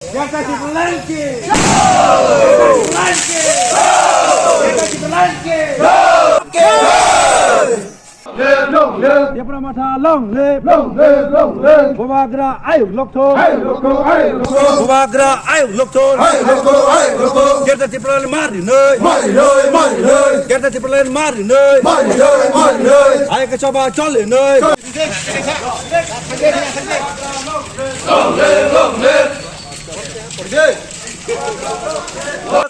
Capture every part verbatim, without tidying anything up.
Delta Tipraland ki! Delta Tipraland ki! Delta Tipraland ki! Live, long live! Tipra Motha long live! Long live, long live! Bubagra ayuk lokthong! Ayuk lokthong, ayuk lokthong! Bubagra ayuk lokthong! Ayuk lokthong, ayuk lokthong! Delta Tipraland marinoi! Marinoi, marinoi! Delta Tipraland marinoi! Marinoi, marinoi! Ayuk choba cholinoi! Long live, long live!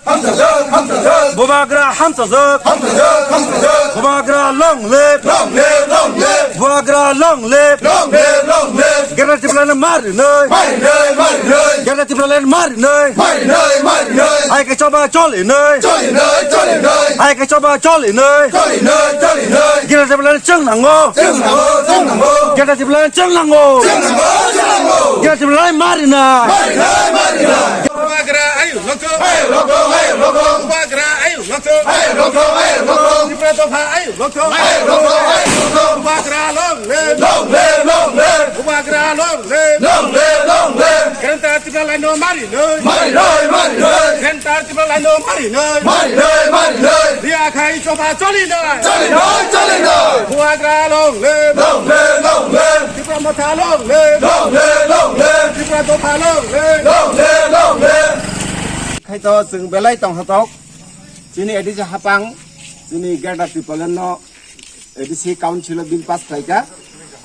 Hamsajak, hamsajak. Bubagra hamsajak. Hamsajak, hamsajak. Bubagra long live. Long live, long live. Bubagra long live. Long live, long live. Delta Tipraland marinoi. Marinoi, marinoi. Delta Tipraland marinoi. Marinoi, marinoi. Ayuk choba cholinoi. Cholinoi, cholinoi. Ayuk choba cholinoi. Cholinoi, cholinoi. Delta Tipraland chwng nango. Chwng nango, chwng nango. Delta Tipraland chwng nango. Chwng nango, chwng nango. Delta Tipraland marinai. Marinai, marinai. Bubagra ayuk lokthong. Ayuk lokthong, ayuk lokthong. Bubagra ayuk lokthong. Ayuk lokthong, ayuk lokthong. Tipra dopha ayuk lokthong. Ayuk lokthong, ayuk lokthong. Bubagra long live. Long live, long live. Bubagra long live. Long live, long live. Delta Tipraland no marinoi. Marinoi, marinoi. Delta Tipraland no marinoi. Marinoi, marinoi. Riya khai choba cholinoi. Cholinoi, cholinoi. Bubagra long live. Long live, long live. Tipra Motha long live. Long live, long live. Tipra dopha long live. Long live, long live. Khai to chwng belai tongthotok. Chini A D C hapang, chini Greater Tipraland no A D C council o bill pass khlaika.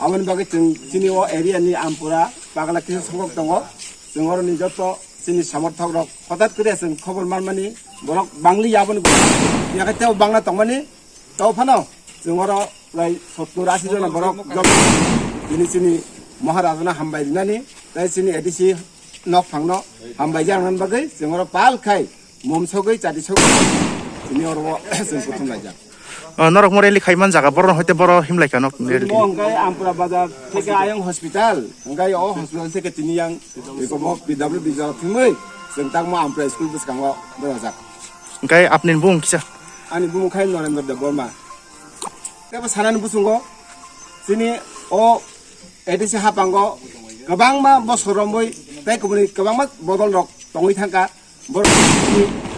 Aboni bagwi chwng chini o area ni Ampura pagla kisa songkok tongo. Chwng oroni joto chini somorthok rok hothat kre chwng khobor manmani borok bangli aboni yakai tebo bangla tongmani. Tao phano chwng oro prai sottur ashi jona borok job tini chini Maharajano hambai rinani, tei chini A D C nok phangno hambai jaknani bagwi chwng oro pal khai mom sogwi chati sogwi tini oro chwng kuthum laijak. O, norok mo rally khai man jaga, borok hoite boro himlai kha nok rally. Bo hwnkhe Ampura bazar theke ayang hospital, hwnkhe o hospital theke tini yang eko bo P W D jora thwngwi chwng tangma Ampura school bwskango berajak. Hwnkhe apni bung kisa? Ani bumung khai Norendra Debbarma. Tebo sanani buchungo chini o A D C hapango kwbangma bosor romwi tei kubuni kwbangma bodol rok tongwi thangkha. Borok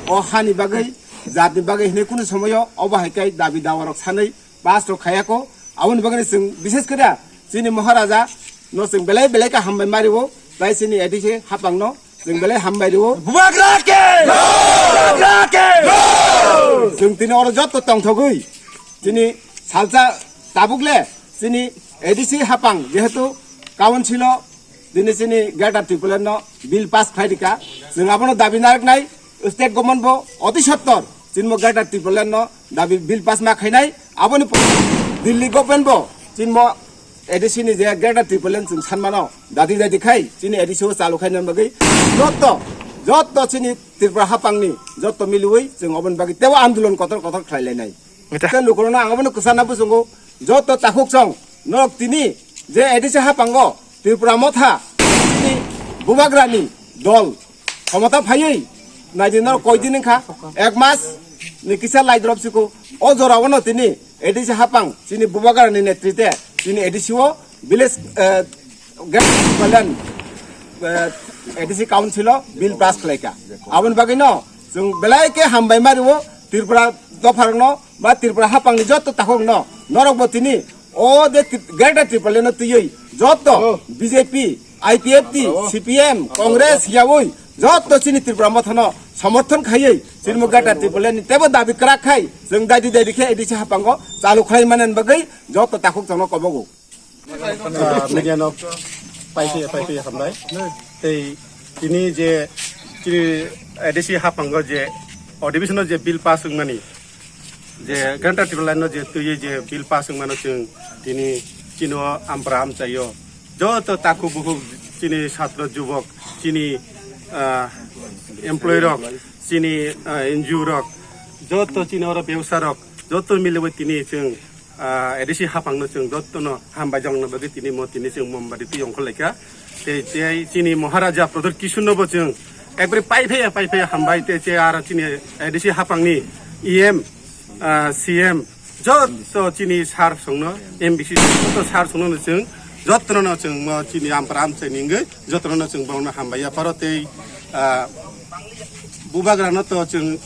o hani bagwi, jatni bagwi hinwi kunu somoyo obo hai khe dabi dawa rok sanwi pass rok khayako. Aboni bagwi chwng bishes khe chini Maharaja no chwng belai belai khe hambai mario, tei chini A D C hapangno chwng belai hambai rio. Bubagra ke! Bubagra ke! Chwng tini oro jotto tongthogwi chini salsa tabuk le chini A D C hapang jehetu council o tini chini Greater Tipraland no bill pass khlai rika, chwng abono dabi narwknai. State government bo oti sottor chini mo Greater Tipraland no dabi bill pass ma khainai, aboni pore Delhi government bo chini mo A D C ni je Greater Tipraland chwng sanmano, dadi dadi khai chini A D C o chalu khaina bagwi jotto, jotto chini Tripura hapangni jotto miliwi chwng oboni bagwi tebo andolon kotor kotor khlai lainai. Eta. Tei lukurokno ang abono kwchana buchungo, jotto takhuk chwng norok tini je A D C hapango Tripura motha chini bubagrani dol khomota phaiwi naidi norok koidin wngkha, ek mas ni kisa lai drop siko. O jora ono tini A D C hapang chini bubagrani netrite chini A D C o village, eh, Greater Tipraland, eh, A D C council o bill pass khlaika. Aboni bagwi no chwng belai khe hambai mario Tripura dopharokno ba Tripura hapangni jotto takhukno norokbo tini o je Tri-, Greater Tipraland no twiwi jotto B J P, I P F T, C P M, Congress yawi jotto chini Tripura mothano somorthon khaiwi chini mo Greater Tipraland ni tebo dabi kwrak khai chwng daidi daidi khe A D C hapango chalu khlai manani bagwi jotto takhuk chwngno kobogo. Ah, media no pai phaiya, pai phaiya hambai. Tei tini je chini A D C haphango je adhibesono je bill pass wngmani, je Greater Tipraland no je twiwi je bill pass wngmano chwng tini chini o ampra amchaio joto takhuk bukhuk chini satro jubok, chini, ah, employee rok, chini, ah, N G O rok, joto chini oro bebsa rok joto miliwi tini chwng ah, A D C haphangno chwng jotono hambai jokna bagwi tini mo tini chwng mombati twi ongkhorlaikha. Tei, tei chini Maharaja Pradyut Kishornobo chwng ekbari pai phaiya, pai phaiya hambai, tei che aro chini A D C haphangni E M, ah, C M, joto chini sir songno, M D C joto sir songno chwng jotono chwng mo chini ampra amchaini wngwi jotono chwng borokno hambai yapharo tei, Ah, bubagrano to chwng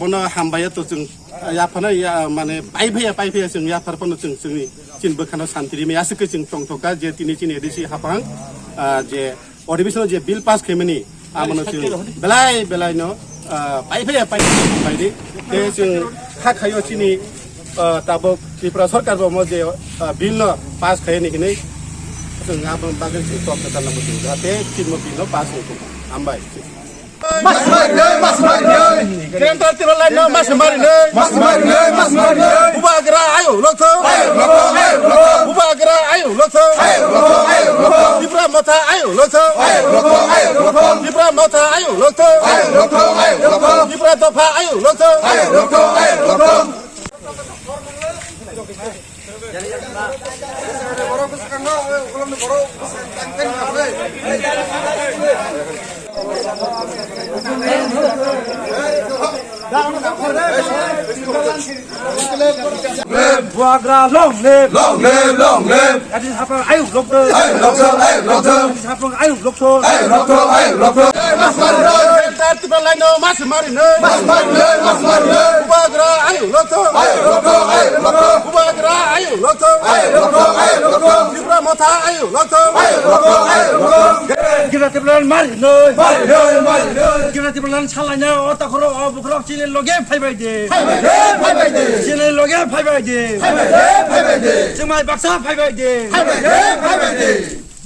bono hambai ya to chwng, ah, yaphano ya, mane, paiphiya, paiphiya chwng yaphar phano chwng chwngni chini bwkhano santi rimai aswk khe chwng tongthokha je tini chini A D C haphang, ah, je Odhibishono je bill pass khaimani, amono chwng belai belai no, ah, paiphiya, paiphiya hambai di. Tei chwng kha khaio chini, ah, tabuk Tripura Sarkar bo mo je, ah, bill no pass khaini hinwi chwng aboni bagwi chwng tok kwtal no muchung jahate chini bill no pass wngkha. Hambai. Mas mari nai, mas mari nai. Kerenta Tipralai no mas mari nai. Mas mari nai, mas mari nai. Bubagra ayo lokthong. Ayo lokthong, ayo lokthong. Bubagra ayo lokthong. Ayo lokthong, ayo lokthong. Tipra Motha ayo lokthong. Ayo lokthong, ayo lokthong. Tipra Motha ayo lokthong. Ayo lokthong, ayo lokthong. Tipra Dopha ayo lokthong. Ayo lokthong, ayo lokthong. Bubagra long live! Long live, long live! Ayo lokthong, ayo lokthong. Ayo lokthong, ayo lokthong. Ayo lokthong, ayo lokthong. Kerenta Tipralai no mas mari nai. Mas mari nai, mas mari nai. Bubagra ayo lokthong. Ayo lokthong, ayo lokthong. Bubagra ayo lokthong. Ayo lokthong, ayo lokthong. Tipra Motha ayo lokthong. Ayo lokthong, ayo lokthong. Kerenta Tipralai mari nai. Mari nai, mari nai. Kerenta Tipralai salaina o takhoro o bukhorok chini loge phaibai de. Phaibai de, phaibai de. Chini loge phaibai de. Phaibai de, phaibai de. Chwngmai baksa phaibai de. Phaibai de, phaibai de.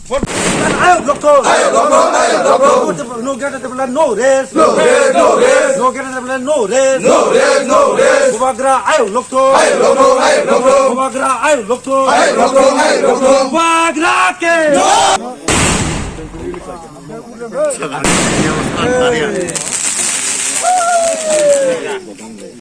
Ayok lokthong. Ayok lokthong, ayok lokthong. No Greater Tipraland, no rest. No rest, no rest. No Greater Tipraland, no rest. No rest, no rest. Bubagra ayok lokthong. Ayok lokthong, ayok lokthong. Bubagra ayok lokthong. Ayok lokthong, ayok lokthong. Bubagra ke.